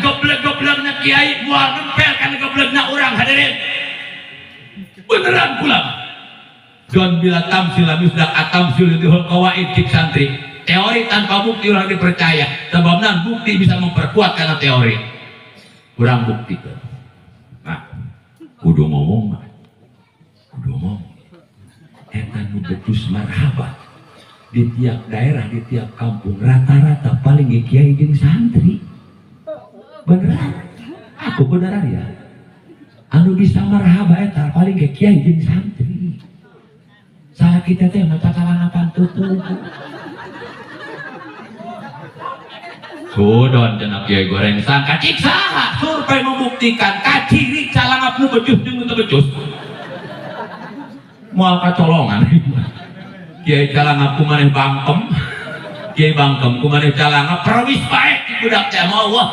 Sagoblek-goblekna kiai moal nempel kana goblekna urang, hadirin. Beneran pulang. Don bila tamsil misdak atamsil yudhul qawaid, cik santri. Teori tanpa bukti orang dipercaya. Sebabna bukti bisa memperkuat karena teori. Kurang bukti. Nah, kudu ngomong mah. Kudu ngomong. Eta nu becus marhaba di tiap daerah, di tiap kampung rata-rata paling ge kiai jeung santri. Beneran. Aku beneran ya. Anu bisa marhaba eta paling ge kiai jeung santri. Salah kita teh mata calangapan tutup. Sudon cenah kiai goreng sangka cik saha, survei membuktikan kaciri calangap nu becus jeung nu teu becus. Moal kacolongan. Kiai calangap ku maneh bangkem. Kiai bangkem ku maneh calangap perwis bae budak teh mah wah.